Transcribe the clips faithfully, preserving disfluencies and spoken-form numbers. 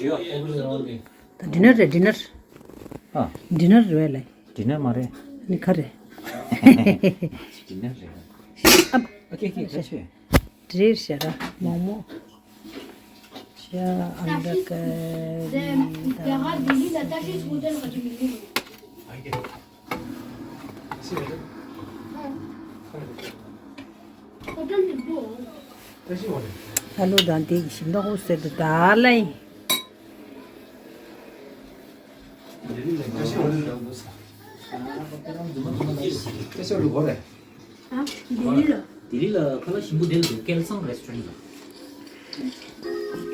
ད་ཌི་ནར་རེད། ཌི་ནར། ཨ། ཌི་ནར་རེད་ལ། ཌི་ནར་མ་རེད། ནི་ག་རེད། ཌི་ནར་རེད། ཨ། ཨོ་ཁེ། ཨོ་ཁེ། ཁ་ཆེ། ཌི་ནར་ཤ་ར་མོག་མོག་ཤ་ཨན་ད་ཀ་རི་ད། ཨ་ལུ་དང་དེ་གི་ཞིམ་མདོག་ཟེར་དུ་ད་ལེ། ལྡི་ལི་ལ་ཁ་ལག་ཞིམ་པོ་དེ་ལ་འདུག་སྐལ་བཟང་རེ་སི་ཊོ་རན་ཊི་ལ།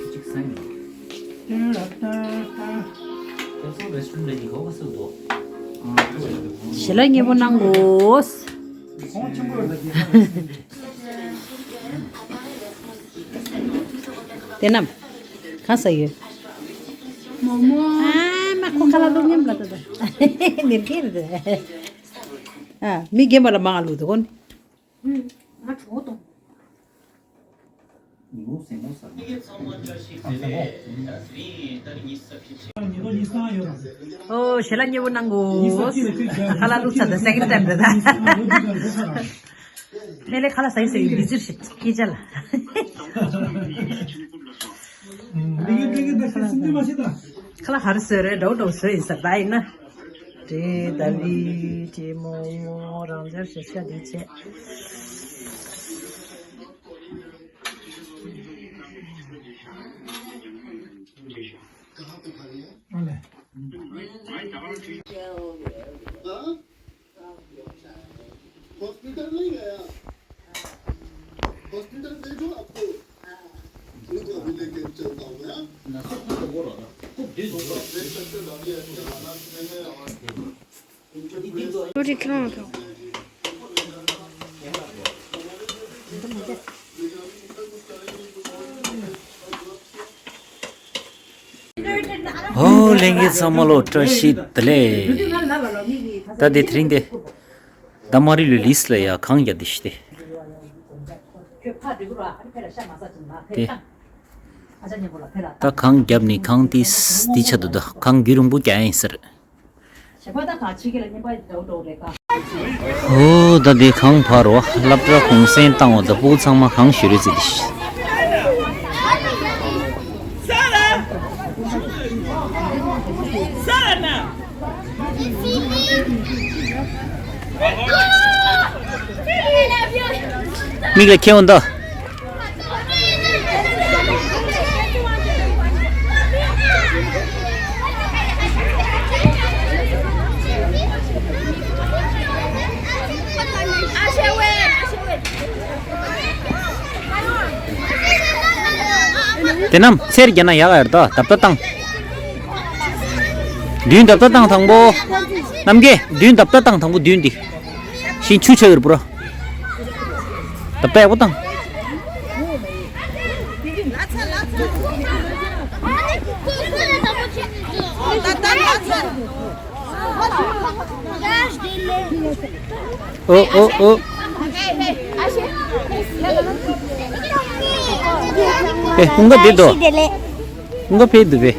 གཅིག་སང་ཡིན། སྐལ་བཟང་རེ་སི་ཊོ་རན་ཊི་ལ་ཡིན་གོ་ག་སུ་འདུག་ཞལ་ལག་མཉེས་པོ་གནང་དགོས། དེ་རྣམས་གང་ཟ་ཡོད། མོག་མོག་ཨ་མ་ཁོ་ཁ་ལག་བླུག་མཉམ་ལ་ད་ད་མི་རྒན་རེད། ཨ་མི་རྒན་པ་ལ་མང་ང་བླུག་འདུག་གོ་ནི། ང་གྲོད་ཁོག་ལྟོགས། ཨོ་ཞལ་ལག་མཉེས་པོ་གནང་གོ། ཁ་ལག་བླུགས་ཚར་ད་སེ་ཀེན་ཌི་ཊའིམ་རེད་ད། ནེ་ལེ་ཁ་ལག་ཟ་ཡི་ཟ་ཡི་བི་ཛི་རེད་ཤག་སྐད་ཆ་ལ། ཁ་ལག་ག་རེ་བཟོས་རེད། འདྲ་བོ་འདྲ་བོ་བཟོས་ཡིན་ཟེར་ད་ཡིན་ན། དེ་ད་ལི་དེ་མོག་མོག་རང་འཇགས་ཤ་ཤ་དེ་བྱས། हॉस्पिटल नहीं गया? हॉस्पिटल भेजो आपको। रुको, अभी लेके चलता हूँ मैं, हाँ? देख सकते हो, अभी ऐसे हालात में है और रोटी खिलाओ ना, खाओ। ཨོ་ལྷན་རྒྱས་ཚང་མ་ལོ་བཀྲ་ཤིས་བདེ་ལེགས། ད་དེ་དེ་རིང་དེ་ད་མ་རི་ལུ་ལིས་ལ་ཡ་གངས་རྒྱབ་དེ་ཤི་དེ། དེ་ད་གངས་རྒྱབ་ནི་གངས་དེ་དེ་ཆ་དུ་ད་གངས་རྒྱུན་རིང་པོ་རྒྱག་ཡིན་ཟེར། ཨོ་ད་དེ་གང་བར་བ་སློབ་གྲྭ་གུང་སེང་བཏང་བ་ད་སྤུ་གུ་ཚང་མ་གང་ཞུ་རེད་ཟེར་ཏེ། མིག་ལ་ཁྱེར་འོང་ད། དེ་རྣམས་ཚེར་རྒྱ་ན་ཡག་ཡར་ད་རྡབ་རྡབ་བཏང་། མདུན་རྡབ་རྡབ་བཏང་དང་པོ། རྣམ་རྒྱལ་མདུན་རྡབ་རྡབ་བཏང་དང་པོ་མདུན་འདི། ཤིང་ཆུ་ཆགས་ཡོད་པུ་ར། རྡབ་རྡབ་ཡག་པོ་བཏང་། ཨོ་ཨོ་ཨོ། ཨེ་ཁུང་ག་དེ་དོ། ཁུང་ག་ཕེ་དུ་བེ།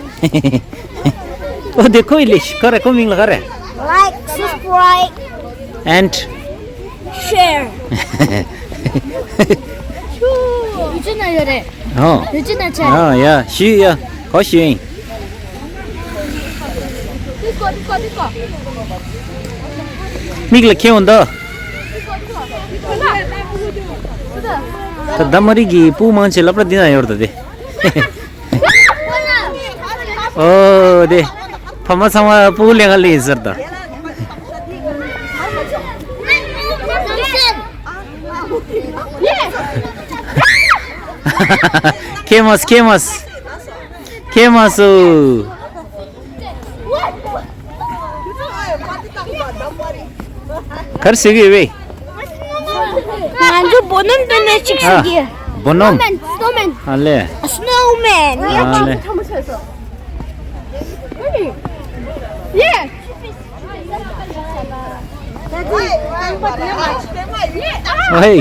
ཨོ་དེ་ཁོ་ཡི་ལེ་ཤི་ཁ་རེ་ཁོ་མིང་ལ་ཁ་རེ། Like, subscribe and share. ཡུ་ཅི་ན་ཡོད་རེད། ཨོ། ཡུ་ཅི་ན་ཆ། ཨོ་ཡ་ཤི་ཡ་ཁོ་ཤི་ཡིན། མིག་ལ་ཁྱེར་འོང་ད། ད་ད་མ་རིག་གི་སྤུ་མང་ཆེ་སློབ་གྲྭ་འདི་ན་ཡོད་རེད་ད་དེ། ཨོ་དེ། ཕ་མ་ཚང་མ་སྤུ་ལེན་ག་ལེ་ཟེར་ད། ཁྱེར་མ་སོང་། ཁྱེར་མ་སོང་། ཁྱེར་མ་སོང་། གར་སེ་གི་བེ། ང་ཚོ་བོ་ནམ་དེ་ནས་ཅིག་ཨ། ཞུ་གི། བོ་ནམ། Snowman, snowman. ཨ་ལེ། Snowman. ཨ་ལེ། Yeah. Hey.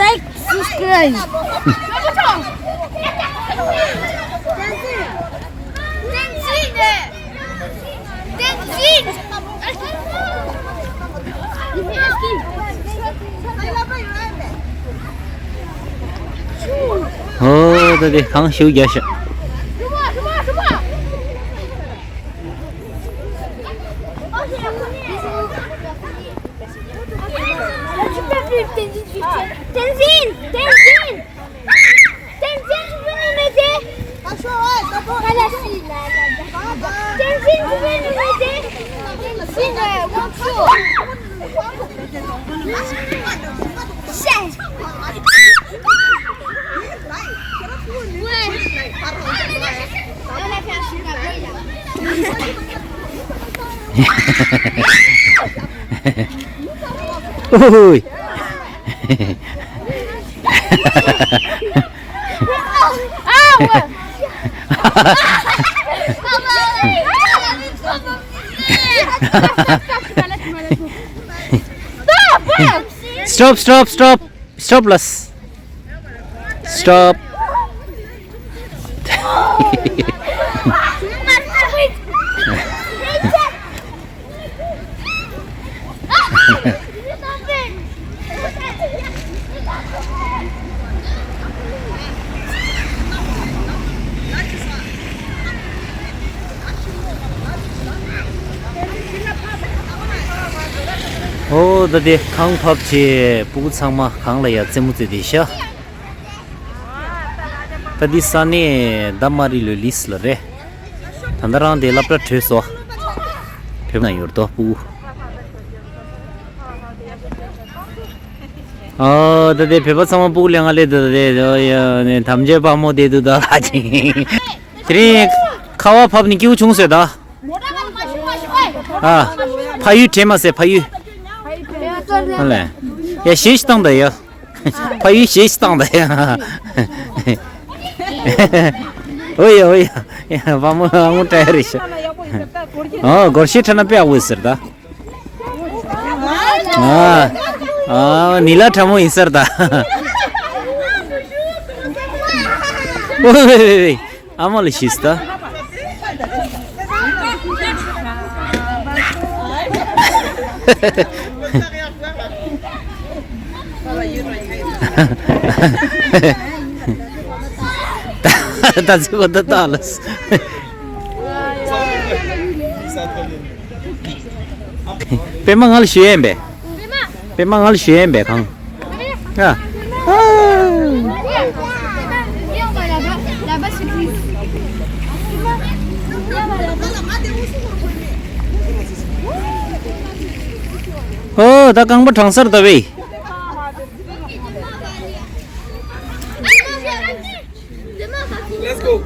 Like, subscribe. ཨོ་ད་དེ་གང་ཞིག་རྒྱ་ཤ། Tenzin! Tenzin! Tenzin, tu peux nous aider ? Tenzin, tu peux nous aider ? Tenzin, euh, Wangfu. Chef. Ouais. On a fait un super boy, là. Ui. Ah ouais. Stop, stop, stop. Stop, las. Stop. ཨོ་ད་དེ་གངས་ཕབ་བྱས་སྤུ་གུ་ཚང་མ་གངས་ལ་ཡ་རྩེད་མོ་རྩེ་དེ་ཤ། ད་འདི་ས་གནས་ད་མ་རི་ལོ་ལིས་ལ་རེད། ད་ད་རང་དེ་སློབ་གྲྭ་གྲོལ་སོ། བོད་ན་ཡོད་དོ་སྤུ་གུ། ཨོ་ད་དེ་བོད་པ་ཚང་མ་སྤུ་གུ་ལས་ང་ལས་ད་དེ་ཡ་ནས་དམ་བཅའ་དཔའ་མོ་དེ་དུ་ད་ལ་ཅིང་། དེ་རིང་ཁ་བ་ཕབ་ནི་སྐྱིད་པོ་བྱུང་ཟེར་ད། ཨ། ཕ་ཡུལ་དྲན་མ་ཟེར་ཕ་ཡུལ། ཨ་ལས། ཡ་གཞས་ཤིག་བཏང་ད་ཡ། ཕ་ཡུལ་གཞས་ཤིག་བཏང་ད་ཡ། ཨོ་ཡ་ཨོ་ཡ། ཡ་བ་མོ་བ་མོ་བཀྲ་ཡ་རེད་ཤག་ཨོ་སྒོར་གཞས་འཁྲབ་ན་དཔེ་ཡག་པོ་ཡོད་ཟེར་ད། ཨ། ཨ་ནི་ལ་ཁྲ་མོ་ཡིན་ཟེར་ད། ཨོ་ཝེ་ཝེ་ཝེ། ཨ་མ་ལ་ཤིས་ད། ད་ཚིག་གོ་ད་ད་ལ། པད་མ་ང་ལ་ཞུ་ཡན་པས། པད་མ་ང་ལ་ཞུ་ཡན་པས་གང་། ཨ། ཨོ་ད་རྐང་པ་གྲང་སར་ད་བས། Let's go.